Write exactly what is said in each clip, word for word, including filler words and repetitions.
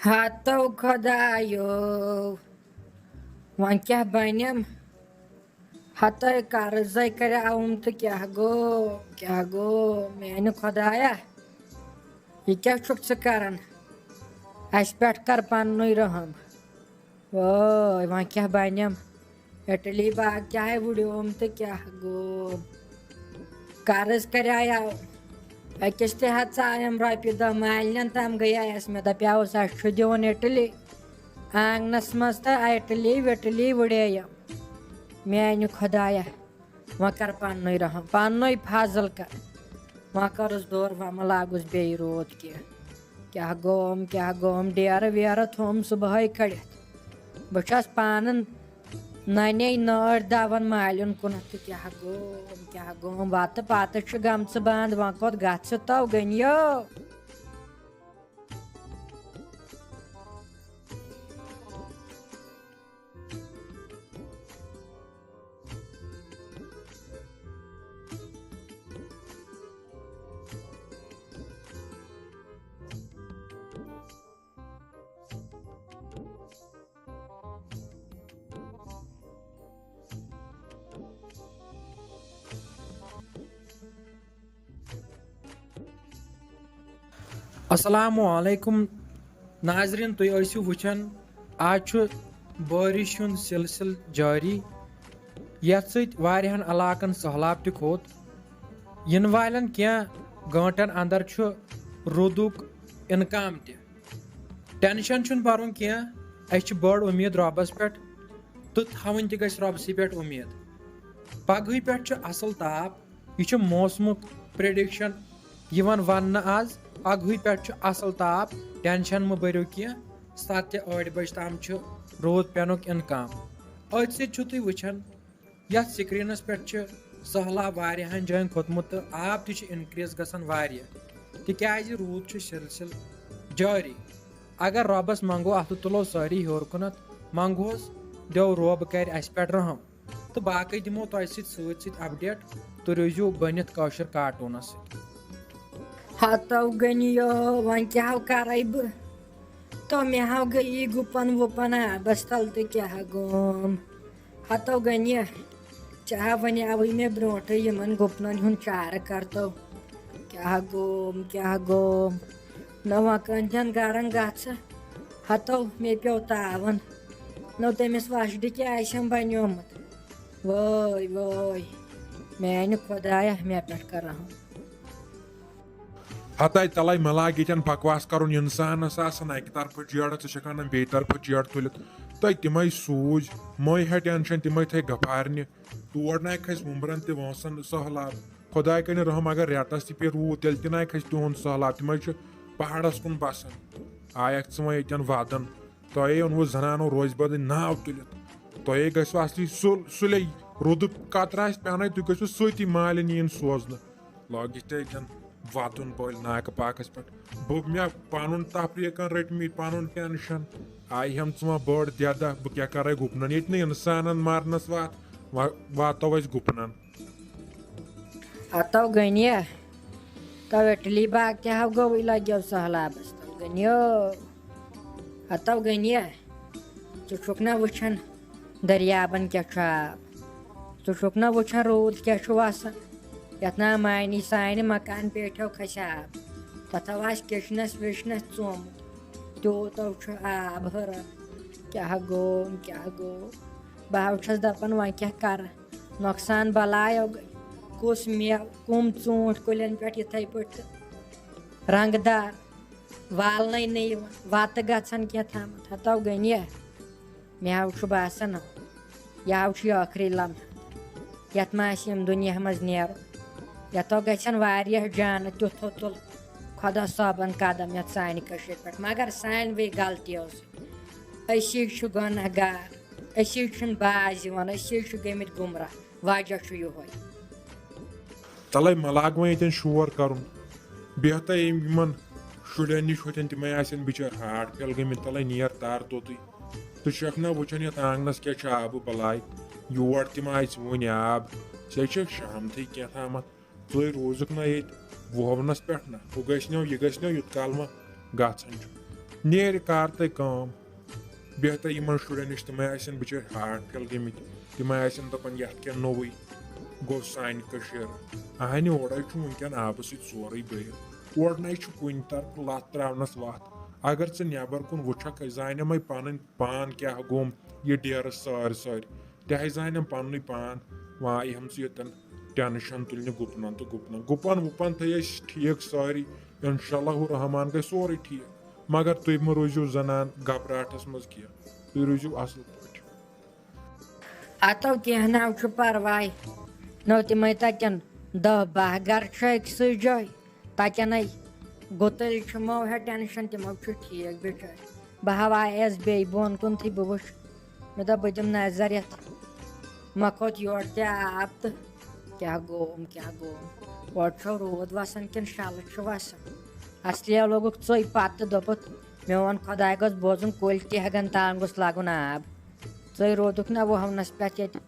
ہتو خۄدایو، وۄنۍ کیٛاہ بنٮ۪م؟ ہتے قرضے کریاوُم تہٕ کیٛاہ گوٚو، کیٛاہ گوٚو میانہِ خۄدایا؟ یہِ کیٛاہ چھُکھ ژٕ کران؟ اسہِ پٮ۪ٹھ کر پننُے رحم۔ وٲے، وۄنۍ کیٛاہ بنٮ۪م؟ اٹلی باغ کیٛاہ وُڑیوم تہٕ کیٛاہ گوٚو؟ قرض کریاو أکِس تہِ ہتھ ژایم رۄپیہِ دہ مالنٮ۪ن تام گٔیس۔ مےٚ دپیاوُس، اسہِ چھُ دیُن اٹلی آنگنس منٛز تہٕ اٹلی وٹلی وُڑییَم۔ میانہِ خۄدایا، وۄنۍ کر پننُے رحم، پننُے فضل کر۔ وۄنۍ کٔرٕس دور، وۄنۍ مہ لاگُس بیٚیہِ روٗد کینٛہہ۔ کیٛاہ گوم، کیٛاہ گوم، ڈیرٕ ویرٕ تھوٚم صُبحٲے کھٔڑِتھ۔ بہٕ چھَس پانہٕ نَنے نٲر دَوان مالیُن کُنَتھ تہٕ کیٛاہ گوم، کیٛاہ گوم، وَتہٕ پَتہٕ چھُ گمژٕ بنٛد، وۄنۍ کوٚت گژھِ تو گٔنیو؟ السلام علیکم ناظرین، تُہۍ ٲسِو وٕچھان، آز چھُ بٲرِش ہُنٛد سلسلہٕ جٲری، یَتھ سۭتۍ واریاہَن علاقَن سٔہلاب تہِ کھوٚت۔ یِنہٕ والٮ۪ن کینٛہہ گٲنٛٹَن اندر چھُ روٗدُک اِنکام تہِ۔ ٹینشن چھُنہٕ بَرُن کینٛہہ، اَسہِ چھِ بٔڑ اُمید رۄبَس پٮ۪ٹھ تہٕ تھاوٕنۍ تہِ گژھِ رۄبسٕے پٮ۪ٹھ اُمید۔ پگہٕے پٮ۪ٹھ چھُ اَصٕل تاپھ، یہِ چھُ موسمُک پریڈکشن یِوان وننہٕ آز۔ پگہٕے پٮ۪ٹھ چھُ اَصٕل تاپھ، ٹینشن مہٕ بٔرِو کینٛہہ، ستھ تہِ ٲٹھ بجہِ تام چھُ روٗد پینُک اِنکام۔ أتھۍ سۭتۍ چھِو تُہۍ وٕچھان، یَتھ سکرینس پٮ۪ٹھ چھُ سٔہلاب واریاہن جاین کھوٚتمُت تہٕ آب تہِ چھُ انکریز گژھان واریاہ، تِکیازِ روٗد چھُ سلسلہٕ جٲری۔ اگر رۄبس منگو، اَتھٕ تُلو سٲری ہیوٚر کُنتھ، منگہوس، دیو رۄب کرِ اَسہِ پٮ۪ٹھ رحم۔ تہٕ باقٕے دِمو تۄہہِ سۭتۍ سۭتۍ سۭتۍ اپڈیٹ۔ تُہۍ روٗزِو بٔنِتھ کٲشُر کارٹوٗنَس سۭتۍ۔ ہتو گٔنِیو، وۄنۍ کیٛاہ کرے بہٕ؟ تو مےٚ ہاو گٔیی گُپن وُپن آبس تل تہٕ کیٛاہ گوم۔ ہتو گٔنہِ، ژےٚ ہا وَنیٛاوٕے مےٚ برونٛٹھٕے یِمن گُپنن ہُنٛد چارٕ کرتو۔ کیٛاہ گوم، کیٛاہ گوم؟ نہ وۄنۍ کٕہٕنٛدٮ۪ن گرن گژھٕ۔ ہتو مےٚ پیوٚو تاوَن۔ نہ تٔمِس وَشڈِ کیٛاہ آسٮ۪م بنیومُت۔ وٲے، وٲے، میانہِ خۄدایہ، مےٚ پٮ۪ٹھ کر رحم۔ ہتاے تلاے مہ لاگ ییٚتٮ۪ن بکواس کرُن، انسانس آسان اکہِ طرفہٕ جیڑٕ، ژٕ چھکھ انان بیٚیہِ طرفہٕ جیڑٕ تُلِتھ۔ تہٕ تِمے سوٗزۍ، مہ ہےٚ ٹینشن، تِمے تھٲے گفارنہِ۔ تور نہ کھسہِ وُمبرن تہِ وٲنٛسن سہلاب۔ خۄداے کٔرِنۍ رحم، اگر رٮ۪تس تہِ پیٚیہِ روٗد، تیٚلہِ تہِ نہ کھسہِ تِہُنٛد سہلاب۔ تِمے چھِ پہاڑس کُن بسان۔ آیکھ ژٕ وۄنۍ ییٚتٮ۪ن ودن۔ تۄہے اوٚنوُ زنانو روزِ بدٕنۍ ناو تُلِتھ۔ تۄہے گژھِوُ اصلی سُل-، سُلے۔ رُدٕ قطرٕ آسہِ پٮ۪نَے، تُہۍ گٔژھِو سۭتی مالِنۍ یِنۍ سوزنہٕ۔ لٲگِتھ تہِ أکٮ۪ن وَدُن بٔلۍ ناکہٕ پاکَس پٮ۪ٹھ۔ بہٕ مےٚ پَنُن تفریٖقَن رٔٹۍ مٕتۍ، پَنُن ٹٮ۪نشَن۔ آیہِ ہٮ۪م ژٕ وۄنۍ بٔڑ دٮ۪دہ، بہٕ کیٛاہ کَرَے گُپنَن؟ ییٚتہِ نہٕ اِنسانَن مَرنَس واتھ، وۄنۍ واتو أسۍ گُپنَن۔ ہتو گٔنیہ، تو اٹلی باغ تہِ ہاو گوٚوٕے لگیو سہلابس تل گٔنیو۔ ہتو گٔنیہ، ژٕ چھُکھ نہ وٕچھان دٔریابن کیٛاہ چھُ آب؟ ژٕ چھُکھ نہ وٕچھان روٗد کیٛاہ چھُ وسان؟ یتھ نہ معنی سانہِ مکان پیٹھو کھسہِ آب، تتھو آسہِ کچنس وچنس ژومُت، تیوٗتو چھُ آب ہُران۔ کیٛاہ گوٚو، کیٛاہ گوٚو؟ بہٕ ہاو چھَس دپان وۄنۍ کیٛاہ کرٕ؟ نۄقصان بلاے گٔے۔ کُس مےٚ کُم ژوٗنٛٹھۍ کُلٮ۪ن پٮ۪ٹھ یِتھَے پٲٹھۍ تہٕ رنٛگہٕ دار والنَے نہٕ یِوان، وَتہٕ گژھان کینٛہہ تامَتھ۔ ہتو گٔنیہ، مےٚ ہاو چھُ باسان، یہِ ہاو چھُ یہِ ٲخری لمحہٕ، یَتھ ما آسہِ ییٚمہِ دُنیا منٛز نیرُن۔ یَتھ ہاو گژھن واریاہ جانہٕ تیُتھ ہو تُل خۄدا صٲبَن قدم یَتھ سانہِ کٔشیٖرِ پٮ۪ٹھ، مگر سانہِ وے غلطی ٲس۔ أسی چھِ گۄناہ گار، أسی چھِنہٕ باز یِوان، أسی چھِ گٔمٕتۍ گُمراہ۔ وجہ چھُ یِہوٚے۔ تَلَے مہ لاگ وۄنۍ ییٚتٮ۪ن شور کَرُن۔ بیٚہہ تہٕ یِم-، یِمَن شُرٮ۪ن نِش ہوٚتٮ۪ن، تِمَے آسن بِچٲرۍ ہارٹ فیل گٔمٕتۍ۔ تَلَے نیر تَر توٚتُے۔ ژٕ چھَکھ نہ وٕچھان یَتھ آنٛگنَس کیٛاہ چھُ آبہٕ بَلاے؟ یور تہِ ما آسہِ وٕنہِ آب؟ ژےٚ چھےٚ شامتھٕے کینٛہہ تامَتھ۔ ژٕے روٗزُکھ نہ ییٚتہِ وُہَونَس پٮ۪ٹھ نہ۔ ہُہ گژھِ نہ، یہِ گژھِ نہ، یُت کال وۄنۍ گژھان چھُ۔ نیرِ کر تہٕ کٲم، بیٚیہِ تہٕ یِمن شُرٮ۪ن نِش، تِمے آسن بِچٲرۍ ہارٹ فیل گٔمٕتۍ، تِمے آسن دپان یتھ کیٛاہ نوٚوُے گوٚو سانہِ کٔشیٖرِ۔ اہنہِ اورے چھُ وٕنکٮ۪ن آبہٕ سۭتۍ سورُے بٔرِتھ، اورٕ نے چھُ کُنہِ طرفہٕ لتھ تراونس وتھ۔ اگر ژٕ نٮ۪بر کُن وٕچھکھ، أسۍ زانٮ۪مے پنٕنۍ پان کیٛاہ گوٚم، یہِ ڈیرٕ سٲرۍ سٲرۍ، تہِ ہَے زانٮ۪م پننُے پان۔ وایہِ ہم ژٕ ییٚتٮ۪ن ٹینشن تُلنہِ گُپنن تہٕ گُپنن۔ گُپن وُپن تھٲے أسۍ ٹھیٖک سٲری، انشاءاللہ الرحمن گژھِ سورُے ٹھیٖک۔ مگر تُہۍ مہٕ روٗزِو زنان گھبراہٹس منٛز کینٛہہ، تُہۍ روٗزِو اصل پٲٹھۍ۔ اتو کینٛہہ نہ چھُ پرواے، نو تِمے تتٮ۪ن دہ باہ گرٕ چھِ أکسٕے جایہِ، تتٮ۪نَے گُتٕلۍ چھِ، مو ہےٚ ٹینشن، تِمو چھُ ٹھیٖک بِچٲرۍ۔ بہٕ ہاوایس بیٚیہِ بۄن کُنتھٕے، بہٕ وٕچھ، مےٚ دوٚپ بہٕ دِمہٕ نظر یتھ، مےٚ کھوٚت یورٕ تہِ آب تہٕ کیٛاہ گوٚوم، کیٛاہ گوٚوم، اورٕ چھو روٗد وسان کِنہٕ شلہٕ چھُ وسان؟ اصلیا لوگُکھ ژوٚے پتہٕ تہٕ دوٚپُکھ، میون خۄداے گوٚژھ بوزُن، کُلۍ تہِ ہٮ۪کن تام گوٚژھ لگُن آب۔ ژوٚے روٗدُکھ نہ وُہونس پٮ۪ٹھ ییٚتہِ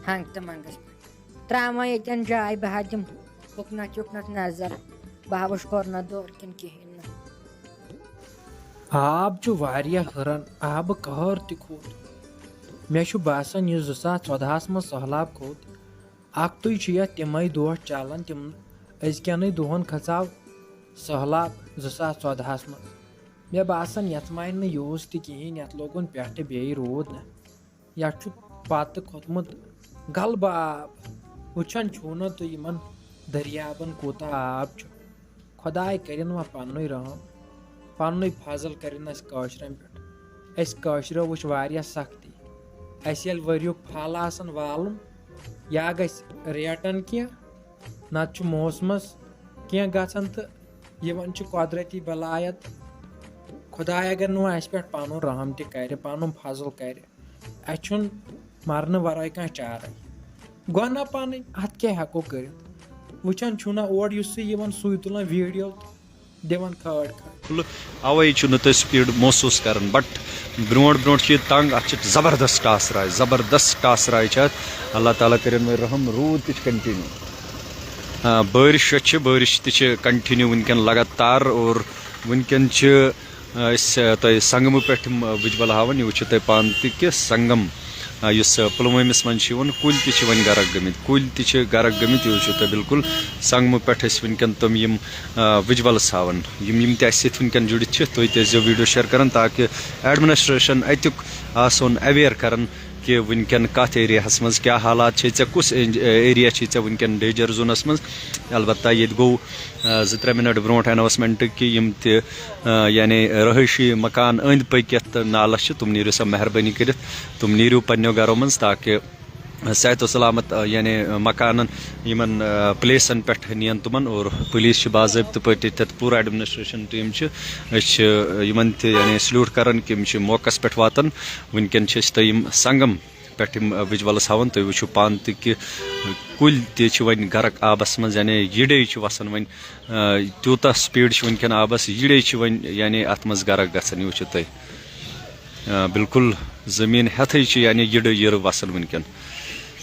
ہنٛگ تہٕ منٛگس پٮ۪ٹھ۔ ترٛاوان ییٚتٮ۪ن جاے، بہٕ ہا دِمہٕ ہُکنتھ یُکنتھ نظر، بہٕ ہا وٕچھ کورنا دور کِنہٕ کِہیٖنۍ نہٕ۔ آب چھُ واریاہ ہُران، آبہٕ قہر تہِ کھوٚت۔ مےٚ چھُ باسان، یُس زٕ ساس ژۄدہَس منٛز سٔہلاب کھوٚت، اَکھتُے چھُ یَتھ تِمَے دۄہ چَلان، تِم أزکٮ۪نٕے دۄہَن کھژاو سٔہلاب زٕ ساس ژۄدہَس منٛز۔ مےٚ باسان، یَتھ مانہِ نہٕ یوٗز تہِ کِہیٖنۍ، یَتھ لوگُن پٮ۪ٹھٕ بیٚیہِ روٗد نہ۔ یَتھ چھُ پَتہٕ کھوٚتمُت غلبہٕ آب۔ وٕچھان چھُو نہ تُہۍ یِمَن دٔریابَن کوٗتاہ آب چھُ؟ خۄداے کٔرِن وۄنۍ پننُے رحم، پننُے فضل کٔرِن اَسہِ کٲشرٮ۪ن پٮ۪ٹھ۔ اَسہِ کٲشرٮ۪و وٕچھ واریاہ سختی۔ اَسہِ ییٚلہِ ؤریُک پھل آسان والُن، یا گژھِ ریٹن کینٛہہ، نتہٕ چھُ موسمس کینٛہہ گژھان تہٕ یِوان چھِ قۄدرتی بلایت۔ خۄداے اگر نہٕ وۄنۍ اَسہِ پٮ۪ٹھ پنُن رحم تہِ کرِ، پنُن فضل کرِ، اَسہِ چھُنہٕ مرنہٕ ورٲے کانٛہہ چارے۔ گۄناہ پنٕنۍ، اتھ کیٛاہ ہٮ۪کو کٔرِتھ؟ وٕچھان چھُو نہ اورٕ یُس سُہ یِوان سُے تُلان ویڈیو تہٕ دِوان کھٲڑ کھٲڑ۔ اَوَے چھُ نہٕ تُہۍ سپیٖڈ محسوٗس کران، but برونٛٹھ برونٛٹھ چھُ یہِ تنگ، اَتھ چھِ زبردست ٹاس راے، زبردست ٹاس راے چھِ اَتھ۔ اللہ تعالیٰ کٔرِنۍ وۄنۍ رحم، روٗد تہِ چھُ کنٹِنیو۔ آ، بٲرِش یۄس چھِ، بٲرِش تہِ چھِ کنٹِنیو وٕنکٮ۪ن لگاتار، اور وٕنکٮ۪ن چھِ أسۍ، آ، تۄہہِ سنگمہٕ پٮ۪ٹھ یِم، آ، وِجوَل ہاوان۔ یہِ وٕچھِو تُہۍ پانہٕ تہِ کہِ سنگم، آ، یُس، آ، پُلوٲمِس منٛز چھُ یِوان، کُلۍ تہِ چھِ وۄنۍ غرق گٔمٕتۍ، کُلۍ تہِ چھِ غرق گٔمٕتۍ۔ یہِ وٕچھِو تُہۍ بِلکُل سنگمہٕ پٮ۪ٹھ أسۍ وٕنکٮ۪ن تِم یِم، آ، وِجوَلٕز ہاوان، یِم، یِم تہِ اَسہِ سۭتۍ وٕنکٮ۪ن جُڑِتھ چھِ، تُہۍ تہِ ٲسۍزیو ویٖڈیو شیئر کران تاکہِ ایڈمنسٹریشن اَتیُک آسون اویئر کران کہِ وٕنکٮ۪ن کَتھ ایریاہَس منٛز کیٛاہ حالات چھِ، ژےٚ کُس ایریا چھِ ژےٚ وٕنکٮ۪ن ڈینجر زونَس منٛز۔ البتہ ییٚتہِ گوٚو، آ، زٕ ترٛےٚ مِنٹ برونٛٹھ اناؤسمنٹ کہِ یِم تہِ، آ، یعنی رہٲیشی مکان أنٛدۍ پٔکۍ یَتھ نالَس چھِ، تِم نیٖرِو سا مہربٲنی کٔرِتھ، تِم نیٖرِو پنٛنیو گَرو منٛز تاکہِ صحت و سلامت، آ، یعنی مکانَن یِمَن، آ، پلیسَن پٮ۪ٹھ نِیَن تِمَن، اور پُلیٖس چھِ باضٲبطہٕ پٲٹھۍ تَتہِ، پوٗرٕ ایڈمنسٹریشن ٹیٖم چھِ، أسۍ چھِ یِمَن تہِ یعنی سلیوٗٹ کَران کہِ یِم چھِ موقعَس پٮ۪ٹھ واتان۔ وٕنکٮ۪ن چھِ أسۍ تۄہہِ یِم سنگم پٮ۪ٹھ یِم، آ، وِجوَلٕز ہاوان۔ تُہۍ وٕچھِو پانہٕ تہِ کہِ کُلۍ تہِ چھِ وۄنۍ غرق آبَس منٛز، یعنی یِڈے چھِ وَسان وۄنۍ، آ، تیوٗتاہ سپیٖڈ چھِ وٕنکٮ۪ن آبَس، یِڈے چھِ وۄنۍ یعنی اَتھ منٛز غرق گژھان۔ یہِ وٕچھِو تُہۍ، آ، بِلکُل زٔمیٖن ہٮ۪تھٕے چھِ یعنی یِڈٕ یِرٕ وَسان وٕنکٮ۪ن۔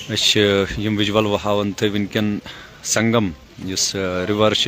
أسۍ چھِ یِم وِجوَل ہاوان تۄہہِ وٕنکٮ۪ن سنگم، یُس، آ، رِور چھِ،